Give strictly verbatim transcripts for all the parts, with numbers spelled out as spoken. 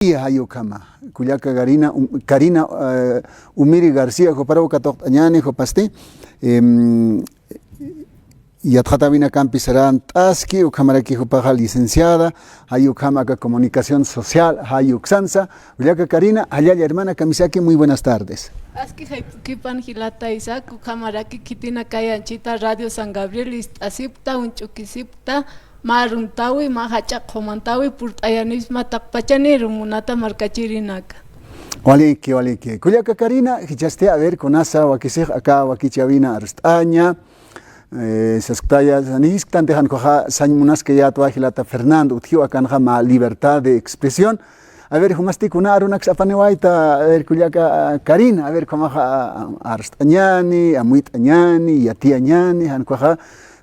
García, jay ukhama. Kullaka Karina, um, Karina, eh, Umiri García, juparaw katuqt'añäni, jupasti, em, yatxatäwinakampi sarant'aski, ukhamaraki jupaxa licenciada, jay ukhama aka comunicación social, jay uksansa. Kullaka Karina, jallalla hermana, kamisaki, muy buenas tardes. Aski jayp'ukipan jilata Isaac, ukhamaraki khitinakay anchita Radio San Gabriel ist'asipkta, uñch'ukisipkta, mä aruntawi, mä jach'a qhumantawi purt'ayanisma taqpachaniru munata markachirinaka. Waliki, waliki. Kullaka Karina, jichhasti, a ver, kunasa wakisix aka wakichäwina arst'aña, eh, sasktaya, sanisktan, dejan kuxa sañ munaskayätwa jilata Fernando, utjiw akanxa mä libertad de expresión. A ver, jumasti kuna arunaks apaniwayta, a ver, kullaka Karina, a ver, kumaxa, a, arst'añäni, amuyt'añäni, yatiyañäni, jan kuxa,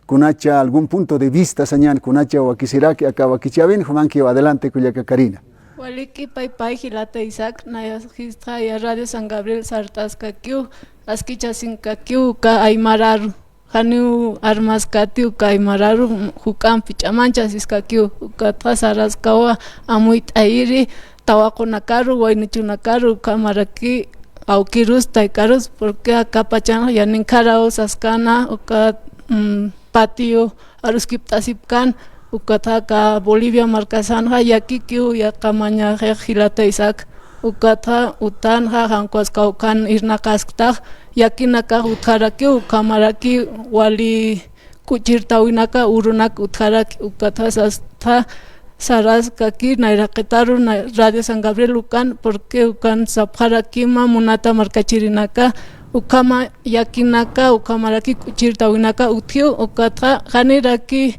kunacha algún punto de vista sañäni, kunacha wakisiraki aka wakichäwin, jumankiw adelante, kullaka Karina. Waliki pay pay jilata Isaac, nayax jistxa ya Radio San Gabriel sart'askakiw, askichasinkakiw uka aymararu. Janiw armaskati uka aymararu, juk'ampi ch'amanchasiskakiw, ukatxa saraskawa amuyt'ayiri, tawaqunakaru, waynuchunakaru, ukhamaraki awkirus, taykarus, porque aka pachanxa ya ninkharaw saskana, uka, mm, patio aruskipt'asipkan, ukatxa aka Bolivia markasanxa yakikiw, yaqamañaxix jilata Isaac, ukatxa utanxa jan ukas kawkhan irnaqasktax, yakinakax utjarakiw, ukhamaraki wali k'uchirtawinaka urunak utjaraki, ukatxa sastxa saraskaki nayraqitaru na-, Radio San Gabriel ukan, porque ukan sapxarakima munata markachirinaka, ukhama yakinaka, ukhamaraki k'uchirtawinaka utjiw, ukatxa janiraki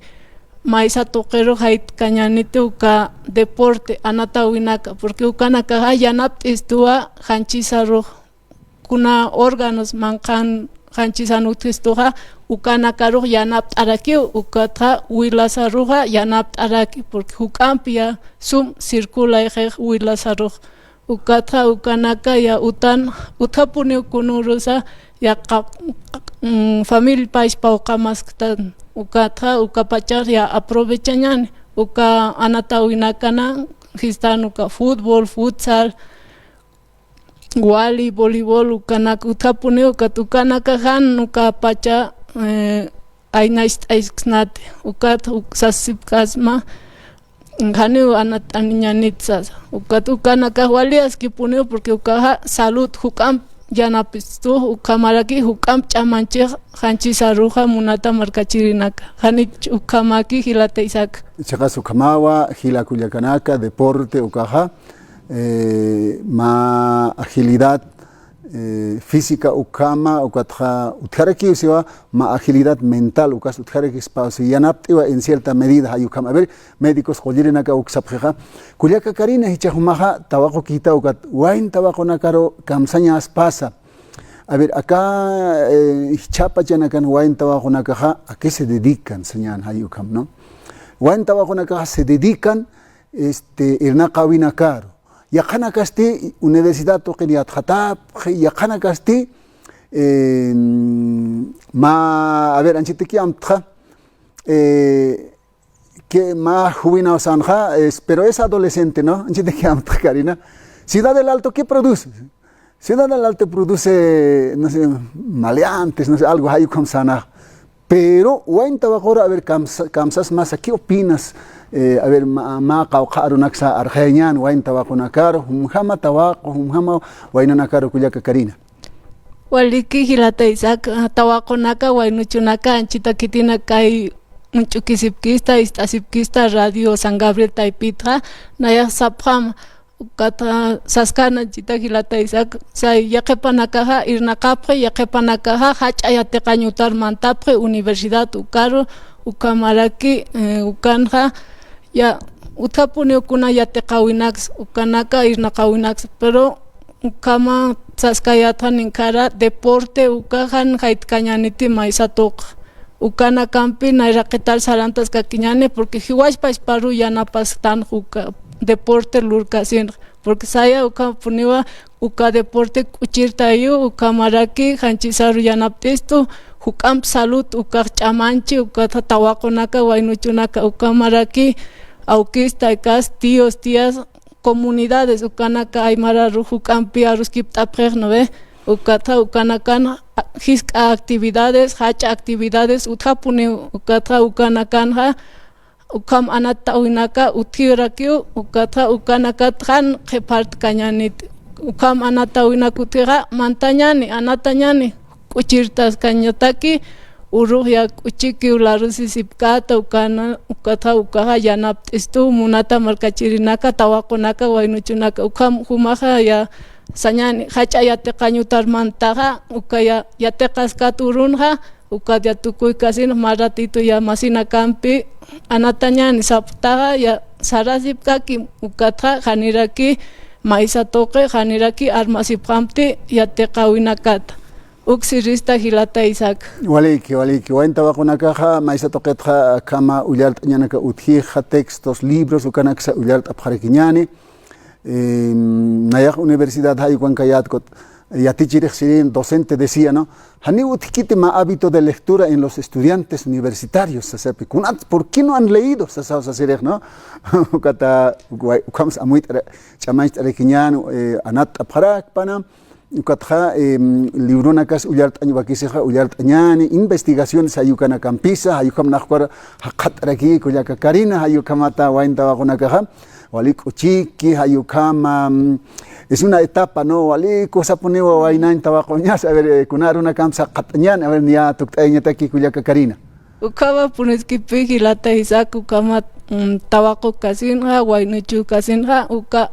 maysa tuqiru jaytkañäniti uka deporte anatawinaka, porque ukanakaxa yanapt'istuwa janchisarux, kuna órganos manqhan janchisan utjistuxa, ukanakarux yanapt'arakiw, ukatxa wilasaruxa yanapt'araki, porque juk'ampi ya sum circulayxix wilasarux. Ukatxa ukanaka ya utan, utjapuniw kunurusa, ya qa-, mm, familia pachpa uqamasktan. Ukatxa ukapachax ya aprovechañäni, uka anatawinakana, jistan uka fútbol, futsal, wali, voleibol, ukanak utjapuniw, ukat ukanaka jan ukapacha, eh, aynacht'aysksnati, ukat uk-, sasipkasma, janiw anat'aniñänit sasa. Ukat ukanakax wali askipuniw, porque ukaxa salud juk'amp yanapt'istux, ukhamaraki juk'amp ch'amanchix janchisaruxa munata markachirinaka. Janich ukhamaki jilata Isaac. Chiqas ukhamawa, jila kullakanaka, deporte ukaxa, eh, mä agilidad, eh, física ukhama, ukatxa utjarakiw siwa, mä agilidad mental ukas utjarakispa, o sea, yanapt'iwa en cierta medida, jay ukhama. A ver, médicos qullirinaka uk sapxixa. Kullaka Karina, jichha jumaxa tawaqukïta ukat, wayn tawaqunakaru kamsañaspasa. A ver, aka, eh, jichhapachanakan wayn tawaqunakaxa, ¿a qué se dedican? Sañän jay ukham, ¿no? Wayn tawaqunakaxa se dedican, este, irnaqäwinakaru. Yaqhanakasti universidad tuqin yatxatapxi, yaqhanakasti, eh, mä, a ver, anchitaki amtxa, eh, que mä juvenil sanxa, es, pero es adolescente, ¿no? Anchitaki amtxa Karina. Ciudad del Alto, ¿qué produce? Ciudad del Alto produce, no sé, maleantes, no sé, algo, jay ukham sanax. Pero wayn tawaquru, a ver, kamsa-, kamsasmasa, ¿qué opinas? Eh, a ver, mä, mä qawqha arunaksa arxayañän wayn tawaqunakaru, jumjama tawaqu, jumjama waynanakaru, kullaka Karina. Waliki jilata Isaac, ah, tawaqunaka, waynuchunaka, anchita khitinakay uñch'ukisipkista, ist'asipkista Radio San Gabriel taypitxa, nayax sapxam, ukat, ah, saskän anchita jilata Isaac, say yaqhipanakaxa irnaqapxi, yaqhipanakaxa jach'a yatiqañ utar mantapxi universidad ukaru, ukhamaraki, eh, ukanxa, ya, utjapuniw kuna yatiqäwinaks, ukanaka irnaqäwinaks, pero ukhama saskayätxa ninkhara deporte ukaxa jan jaytkañäniti maysa tuq. Ukanakampi nayraqitar sarantaskakiñäni, porque jiwaspachparu yanapasktanx uka deporte lurkasinx, porque saya ukhapuniwa uka deporte k'uchirtayiw, ukhamaraki janchisaru yanapt'istu, juk'amp salud ukax ch'amanchi, ukatxa tawaqunaka, waynuchunaka, ukhamaraki awkis, taykas, tíos, tías, comunidades, ukanaka aymararux juk'ampi aruskipt'apxix, ¿no ve? Ukatxa ukanakan jisk'a actividades, jach'a actividades utjapuniw, ukatxa ukanakanxa ukham anatäwinaka utjirakiw, ukatxa ukanakat jan qhipartkañäniti. Ukham anatäwinak utjixa mantañäni, anatañäni, k'uchirtaskañataki, urux ya k'uchikiw larusisipkäta, ukana, ukatxa ukaxa yanapt'istu, munata markachirinaka, tawaqunaka, waynuchunaka, ukham jumaxa ya sañäni, jach'a yatiqañ utar mantaxa, uka ya, yatiqaskat urunxa, ukat ya tukuykasin, mä ratitu ya masinakampi anatañäni sapxtaxa, ya sarasipkakim, ukatxa janiraki maysa tuqi, janiraki armasipxamti yatiqäwinakata. Uk sirista jilata Isaac. Waliki, waliki. Wayn tawaqunakaxa, maysa tuqitxa akhama ullart'añanaka utjixa, textos, libros, ukanaksa ullart'apxarakiñäni. Em, nayax universidad jayukankayät kut, yatichirix sirin docente decía, ¿no? Janiw utjkiti mä hábito de lectura en los estudiantes universitarios, sasapi. Kunat, ¿por qué no han leído? Sasaw sasirix, ¿no? Ukata, ukhams amuyt'ara, ch'amañcht'arakiñän, eh, anatt'apxarakpana. Ukatxa, em, libronakas ullart'añ wakisixa, ullart'añäni, investigaciones jayukanakampisa, jayukham naxkar jaqhat'araki kullaka Karina, jayukhamata wayn tawaqunakaxa, wali k'uchiki, jayukhama, mm, es una etapa, ¿no? Wali kusapuniwa waynañ tawaquñas, a ver, eh, kuna arunakamsa jaqhat'añäni, a ver, niya tukt'ayañataki kullaka Karina. Ukhama puniskipi jilata Isaac, ukhama, mm, tawaqu kasinxa, waynuchu kasinxa, uka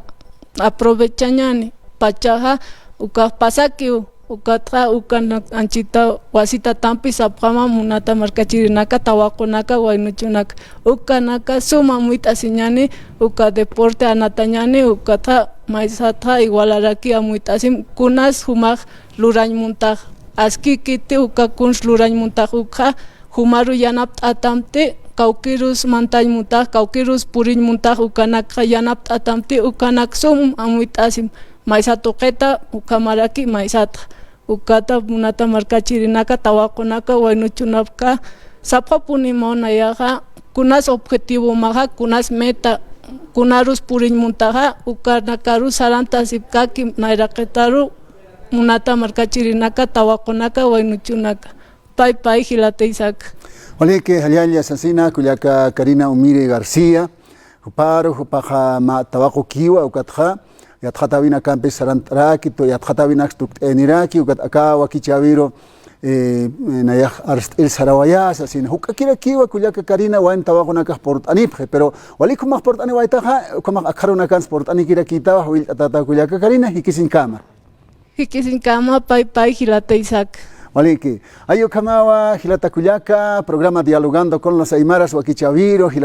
aprovechañäni, pachaxa, uka pasakiw, ukatxa, uka na-, anchita wasitatampi sapxama munata markachirinaka, tawaqunaka, waynuchunaka, ukanaka suma amuyt'asiñäni, uka deporte anatañäni, ukatxa, maysatxa, igualaraki amuyt'asim, kunas jumax lurañ muntax, askikiti, uka kuns lurañ muntax, ukxa, jumaru yanapt'atamti, kawkirus mantañ muntax, kawkirus puriñ muntax, ukanakxa yanapt'atamti, ukanak sum amuyt'asim, maysa tuqita, ukhamaraki maysatxa. Ukata munata markachirinaka, tawaqunaka, waynuchunaka, sapxapunimaw nayaxa, kunas objetivomaxa, kunas meta, kunarus puriñ muntaxa, ukanakarus sarantasipkakim nayraqataru, munata markachirinaka, tawaqunaka, waynuchunaka. Pay, pay, jilata Isaac. Waliki, jallalla sasina, kullaka Karina Umiri García, juparu, jupaxa mä tawaqukiwa, ukatxa, yatxatäwinakampis sarant'araki, tu-, yatxatäwinaks tukt'ayaniraki, ukat aka wakichäwiru, eh, nayax arst'ir sarawayä, sasina. Juk'akirakiwa, kullaka Karina, wayn tawaqunakax purt'anipxi, pero walik jumax purt'aniwaytaxa, ukhamax akha arunakans purt'anikirakïtawa, willt'atätaw kullaka Karina, jikisiñkama. Jikisiñkama, pay, pay, jilata Isaac. Waliki. Jayukhamawa, jilata kullaka, programa Dialogando con los Aymaras, wakichäwiru,